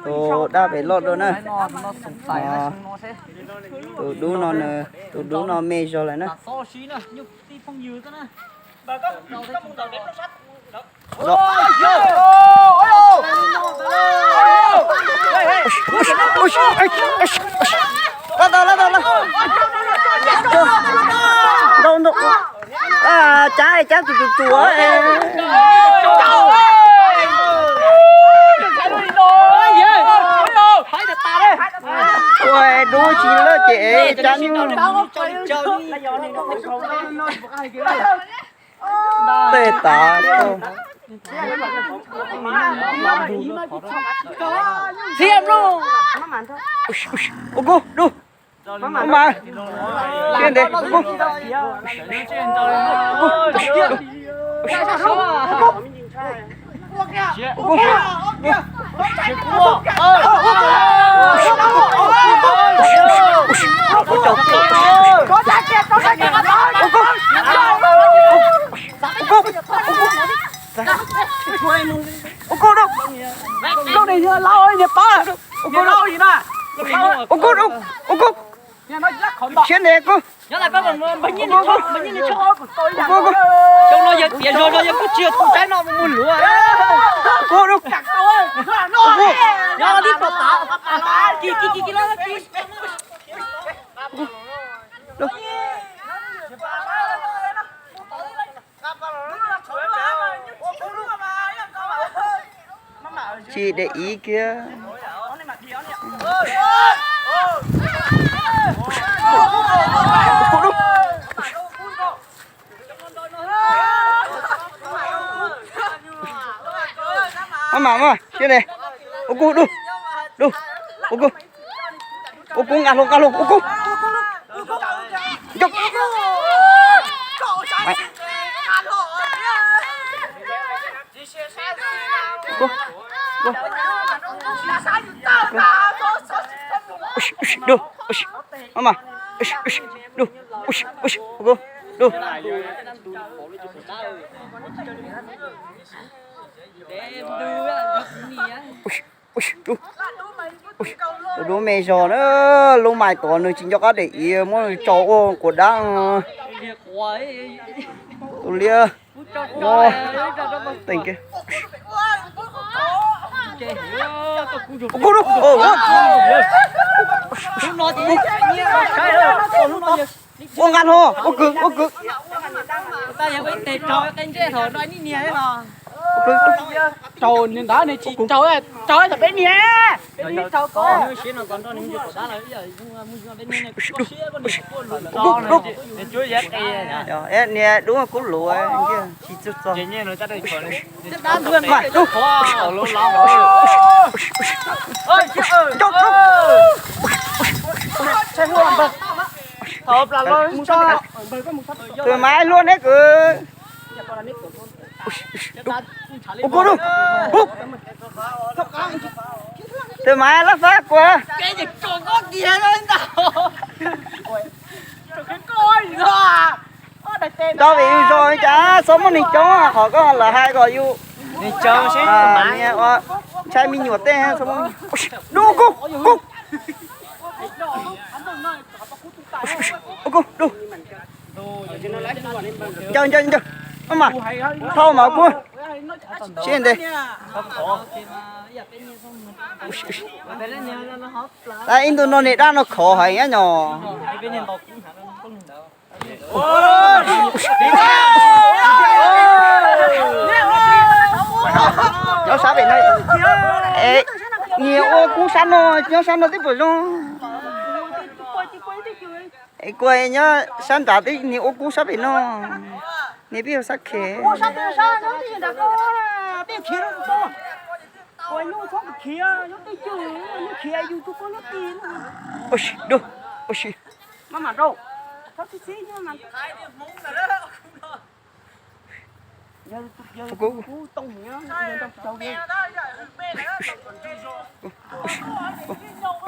Tus dab pem loj dua na. Tus dub no, tus dub no me zog lawm na. Los tau, los tau, los. Ntau, ntau. Cab, cab tus tus tus. Ua dub tsis lawm ces cab nyuj. Tej tav. Ua kub dub. Mas siab ntev ua kub. Ua kub. Ua kub dub. Ua kub dub. Ua kub dub. Ua kub. Siab ntev kub. Ua kub, ua kub. Ua kub dub. Tsis de iv kiag. Maj mam, maj mam, siab ntev. Ua kub, dub, dub, ua kub. Ua kub, nqa hlo, nqa hlo, ua kub. Dub, dub, dub, dub. Tus dub me zog na, lub mais tod nws tsis nco qab de iv, muab nws tso ua quav dab. Tus liab, teem kiag. Ua kub dub. Ua nqa hlo, ua kwv, ua kwv. Raug nws ntawd nws tsis raug, raug thaum peb niag. Niag dub kub luv tsis txog. Tus mas luaj neb kwv. Ua kub dub. Tus mas lab fab kua. Nto vim yus zog cas txhob muaj neeg coob, qhov koj lawv hais kom yus. Ntshai me nyuam tej. Dub, kub, kub. Ua kub dub. Ncaws, ncaws, ncaws. Maj mam, thauj mas kub. Siab ntev. Ib ntu no niag dab no khov heev nyom. Nyob sab pem no. Niag ua kub sab no, nyob sab no twb puas zoo. Kuv nyob sab nrad twb niag ua kub sab pem no. Niag peb ua sab khev. Ua si dub, ua si. Ua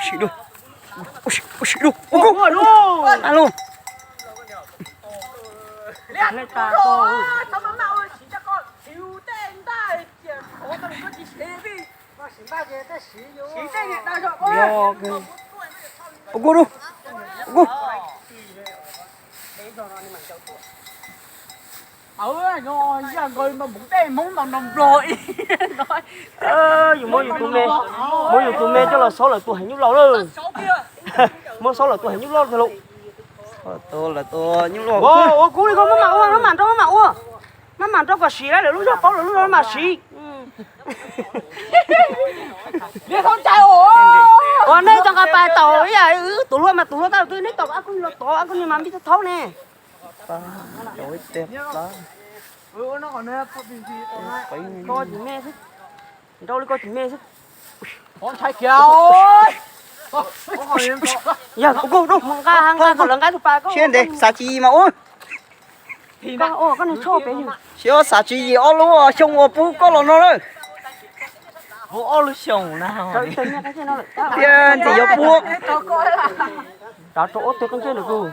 si dub, ua si, ua si dub, ua kub. Alo. Ua kuv, ua kuv. Yus muab yus tus me, muab yus tus me coj los xob lawv tus heev nyuj loj lawm. Muab xob lawv tus heev nyuj loj tag lauj. Tus lawv tus nyuj loj. Ua kuv li ko maj mam ua, maj mam nrau, maj mam ua. Maj mam nrau kom siv lawv lub zog, paub lawv lub zog maj mam siv. Ua nej cov nqa pais tau ib yam wb tus hluas mas tus hluas tau twg neb tau ab koj niag los tod ab koj niag mas npij thaub ne. Nrau li koj tsis me xwb. Yog kuv kuj nqa nqa kom lawv nqa tus pas koj. Siab ntev xav tsis yis mas ua. Siab xav tsis yis ob lub xyoo uas pub koj los no lawm. Thiab ntxim yuav pub. Rov rau ob teg qab ntsej ntawm kuv.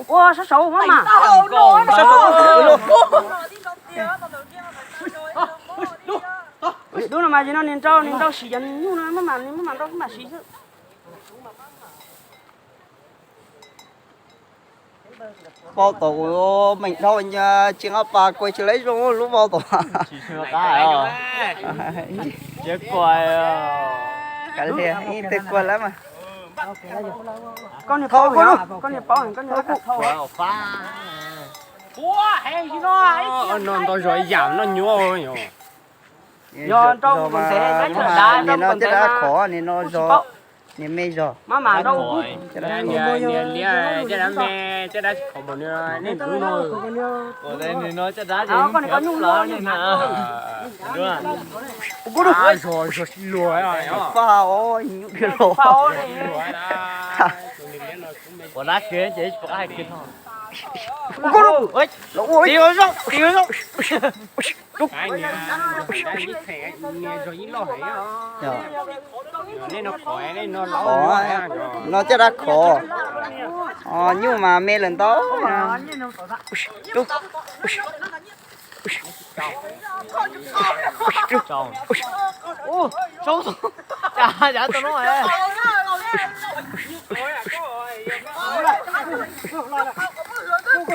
Ua sab saud maj mam. Dub no mas yog no niag nrau, niag nrau siv yog niag nyuj no maj mam, niag maj mam nrau maj mam siv xwb. Vau tom kuv meem dhau tsis nqa pas kuv tsis laib zoo lub vau tom. Kav liam, ib teg kuag lawm mas. Koj niag paub, koj niag paub, koj niag paub. No ntau zog yam noj nyuaj. Yog nrau ntev, niag no caj dab khov, niag no zog, niag me zog. Maj mam nrau. Niag liab caj dab me, caj dab khov npaum no, nej ntxub no. Koj niag ko nyuj loj, zog zog luag. Ua dab tsi ces ua dab tsi. No caj dab khov, nyuj mas me lawm ntau.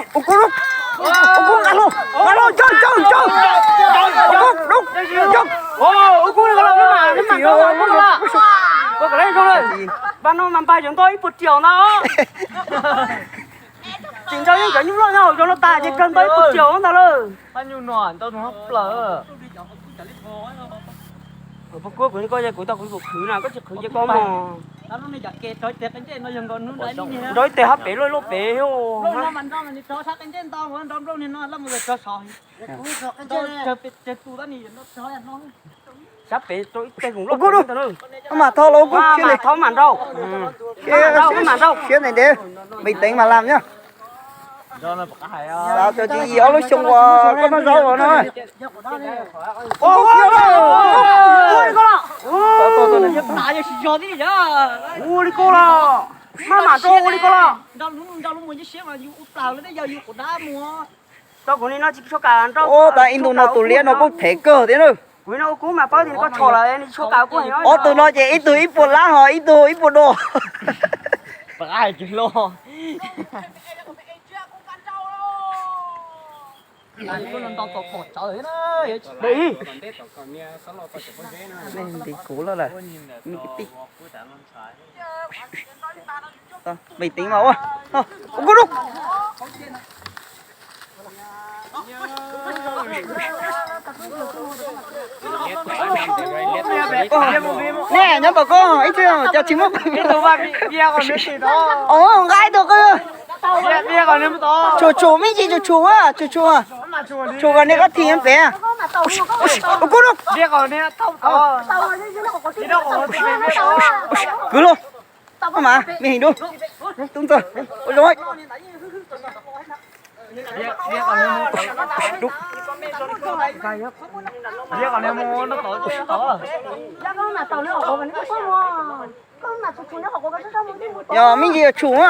Ua kuv, ua kuv, nqa los, nqa los, cog, cog, cog. Ua kuv, dub, cog. Ua kuv, nqa los, nqa los, nqa los. Ua kom lawv zoo lawm. Npaj no mas npaj yuav ntau ib puas triệu ntawd. Tsis nrau yeej cov nyuj loj nyob hauv zos no tas ces kawg ntau ib puas triệu ntawd lawm. Pab nyuj no ntau nws plaws. Kuv kuv kuv kuv tau kuv tus khwv na, koj tsis khwv ces koj mog. Nrau ib teg hab pem loj loj pem. Sab pem rau ib teg hum loj. Maj mam thau los kuj, maj mam thau maj mam nrau. Siab ntev ntev, bình tĩnh mà làm nhá. Xav tsis yis ob lub xyoo uas koj noj zaub los no. Ua li ko los, maj mam nrau ua li ko los. Tau kuv ni no tsis tshua kam nrau. Ua tas ib ntus no tus liab no kuj phem kawg thiab na. Kuv no kuv mas paub tias koj tshua lawm, tsis tshua kam kuj heev. Ob tug no ces ib tug ib puas lab ho ib tug ib puas dos. Nti kuv lawm lawm, me kwv tij. Bình tĩnh mà ua. Ua kuv lub. Neb nyob tom koj ib txwm cas tsis muaj. Ov, nqa ib tug qw. Tshum tshum me ntsis, tshum tshum, tshum tshum. Tshum kom neb koj thim nyob pem. Ua kuv lub. Kwv lub. Maj mam, me heev dub. Tub ntxawg, ua zoo. Yog me ntsis yuav tshum a.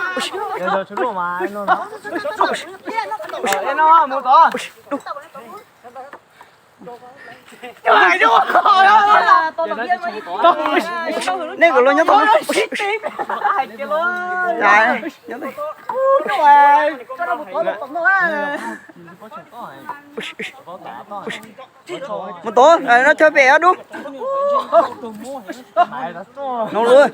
Nej kom los nyob tod. Mus tod, no chaw pem dub. No lawm.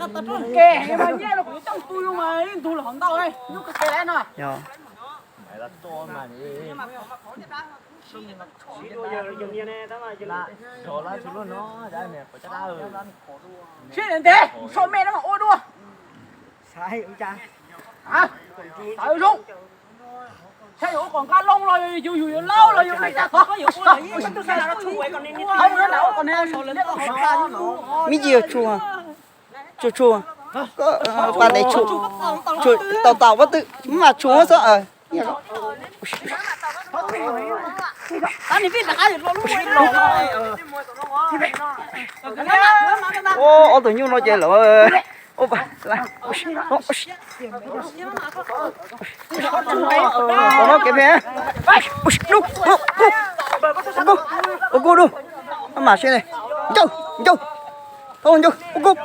Sib ntev, sau me no mas ua dua. Tawv zoo. Saib yuav ua kom nqa loo los yus yus yuav laub los yus li cas tod. Me ntsis tshua, tshua tshua, pas ntev tshua, tau tau pob twg mas tshua xwb. Ob tug nyuj no ces lawv, ua no kev phem. Ua kuj dub, mam sib ncaws, ncaws, tau ncaws, ua kuj.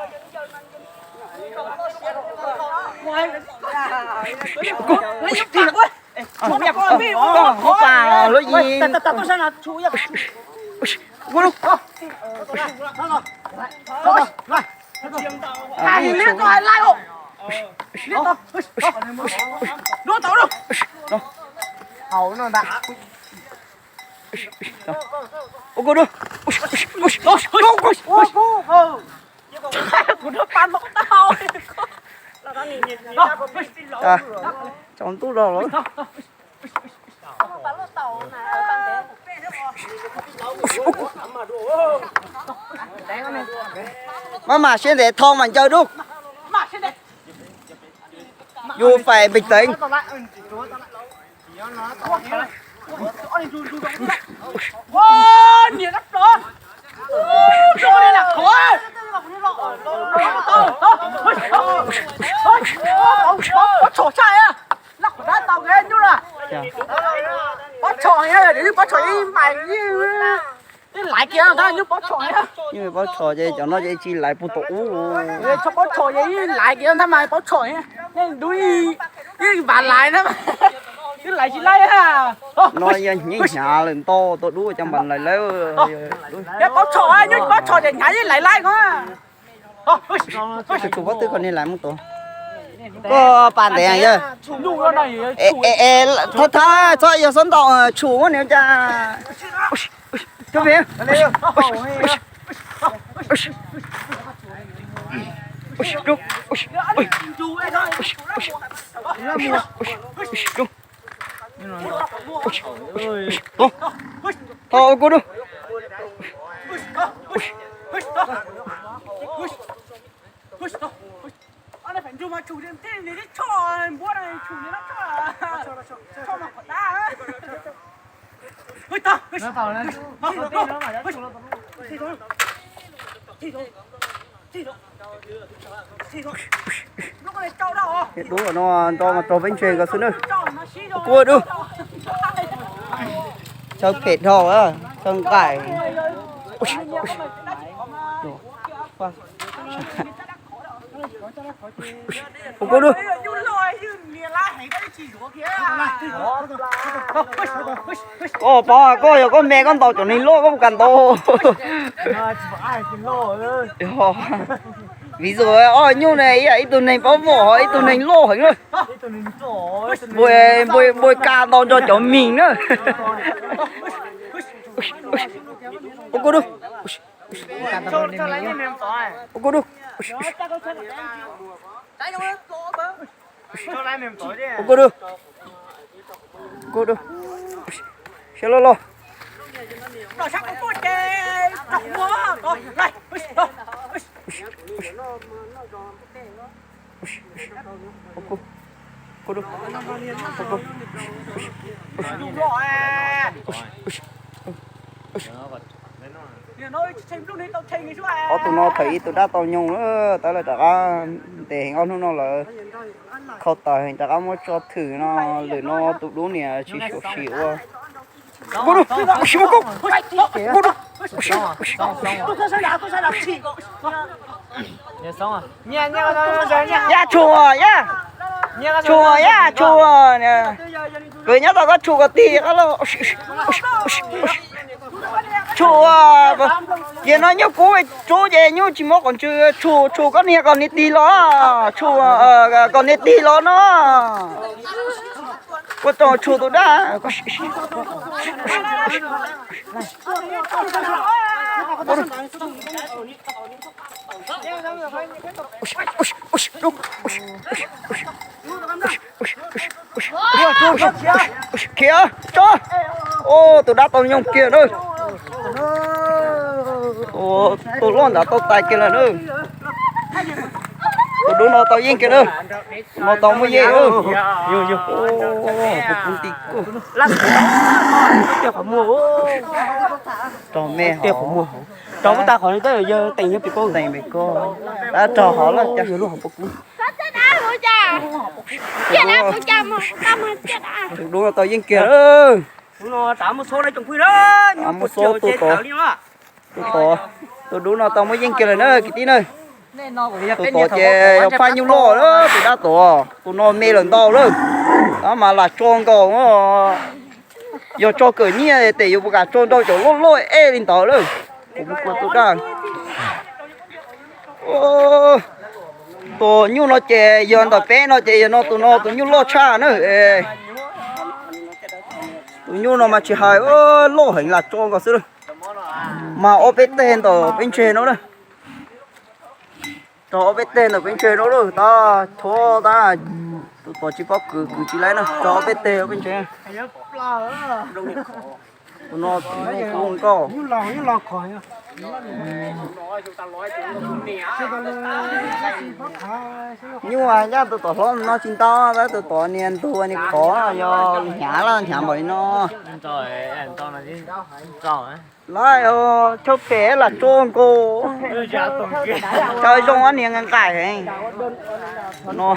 Pas lub yi. Ua kuj dub. Tsaus ntuj los lawm. Maj mam siab ntev, thau mas ncaws dub. Yus phải bình tĩnh. Nyuj pob tshos ces cov no ces tsis laiv puag tom ub. Pob tshos ces yeej laiv kiag ntag mas pob tshos, nej dub yeej vam laiv na, yeej laiv tsis laib. No yog hnyav hnyav lawm, nto tau dub cov npas laiv lawm. Pob tshos, nyuj pob tshos ces hnyav yeej laiv laib ko. Tsum pob twg kom nej laiv mus tod. Koj pas ntev yog. Thab thab txhob yog xob ntaus, tsum ua niam cas. Tod, ua kuj dub. Dub no nrau mas raug peb ntse ko xwb na. Kuj dub. Chaw phem dhau, chaw nqaim. Ua kuj dub. Koj pov, koj yog koj me koj ntaus cov neeg loj koj puas kam ntaus? Vis xwm ob nyuj ne, ib tug neeg paub vom, ib tug neeg loj heev na. Npua ka ntaus nrog cov mis na. Ua kuj dub. Ua kuj dub. Ua kuj dub. Kuj dub. Siab loj loj. Ob tug no thaum ub tus dab tau nyoog lawm, tab lawv rov qab ntes heev, ob hnub no lawv khau taws heev rov qab muab tso thwm no, lwm no tus dub niam tsis suam sim ua. Yaj tshuam yaj, tshuam yaj tshuam, koj nyob tau koj tshuam kom tig qab lauj. Tshuam, ces no nyuj kub tsub ces nyuj tsis muab qhov ntsws, tshuam tshuam koj niag kom niag tig los, tshuam kom niag tig los no. Koj tso tshuam tus dab. Khiav tso. Tus dab tau nyoog kiag na. Tus loj ntawd tau tais kiag lawm na. Tus dub no tau yeej kiag na. Tus no tau muaj yeej. Puv puv nti kuj. Rog me hov. Rog kuj tag qhov teem yog pim koj, teem pim koj. Tab rog hov lawm cas. Tus dub no tau yeej kiag. Muab xub tus tod, tus tod, tus dub no tau muab yeej kiag lawm na kwv tij na. Tus tod ces yog phaj nyuj loj lawm, tus dab tod, tus no me lawm ntau lawm. Tab mas lam tso nkaus, yog tso kawm nyiaj tes yuav puas kam tso nrau cov loj loj ej li ntawd lawm. Kuv mus kua tus dab. Tus nyuj no ces yog ntawm peb no ces yog no tus no tus nyuj loj tshaj na. Tus nyuj no mas tsis hais, loj heev lam tso nkaus xwb. Mas ob peb teg ntawm peb ntseg no na. Rau ob peb teg ntawm peb ntseg no lawm, tab chob tab, tus tod tsis paub kwv, kwv tsis laib na, rau ob peb teg peb ntseg. Tus no tus nyuj kub nkauj. Nyuj ncaj tus tom hlob no tsis ntab, tab tus tod niag ntug niag khov yog hnyav laj hnyav npaum li no. Lawm, chaw phem lam tso nkaus. Chaw zoo ab niag nqaim heev. Tus no,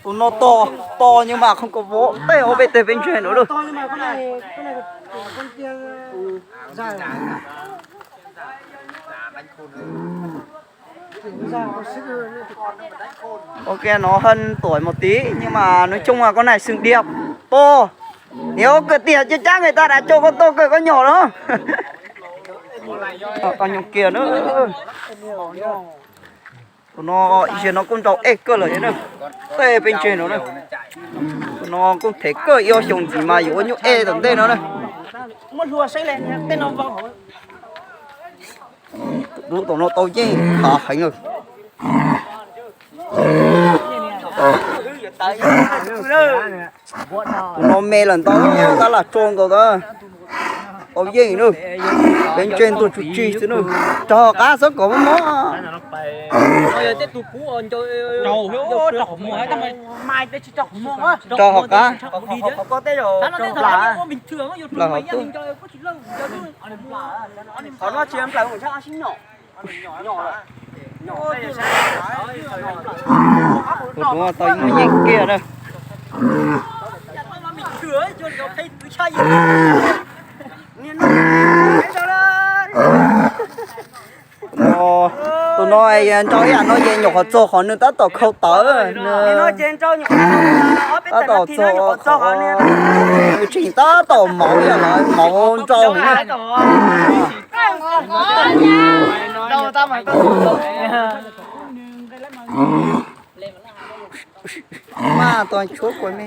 tus no tos, tos nyuj mas qhov kaus vov tej ob peb teg peb ntseg no lawm. Ok, nó hơn tuổi một tí nhưng mà nói chung là con này sừng điệp to. Nếu cưa tiệt chứ chắc người ta đã cho con to cỡ con nhỏ đó. Tao nhung kiag na. Tus no ib zaug no kuj nrau ej kawg lawm na. Tej peb ntseg no na. Tus no kuj thev kawg, ib ob xyoos ntxiv mas yuav ua nyuj ej tom ntej no na. Tus dub tom no tau yeej khav heev lawm. Tus no me lawm ntau, tab lam tso nkaus tab. Tau yeej na. Peb ntseg ntuag tsuj tsi xwb na. Rau hauv qab xwb kom mob mob. Rau hauv qab. Plaws hauv tuaj. Tus dub tau muaj yeej kiag na. Tus no nrau ib yam no ces nyuam qhuav txog qhov nws tab tom khau tawv, tab tom txog qhov nws tseem tab tom mauv ib yam no, mauv nrau heev na. Mas tos tshuab kuv me.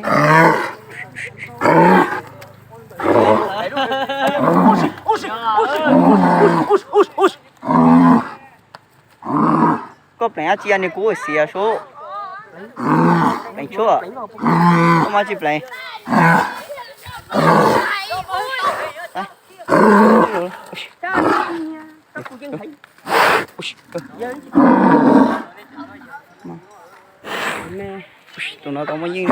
Koj pleev dab tsi, niag kub xiav sub. Pleev tshuab. Koj muab dab tsi pleev? Tus no tau muaj yeej,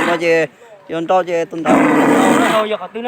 no ces yuav nrau ces tus ntawd.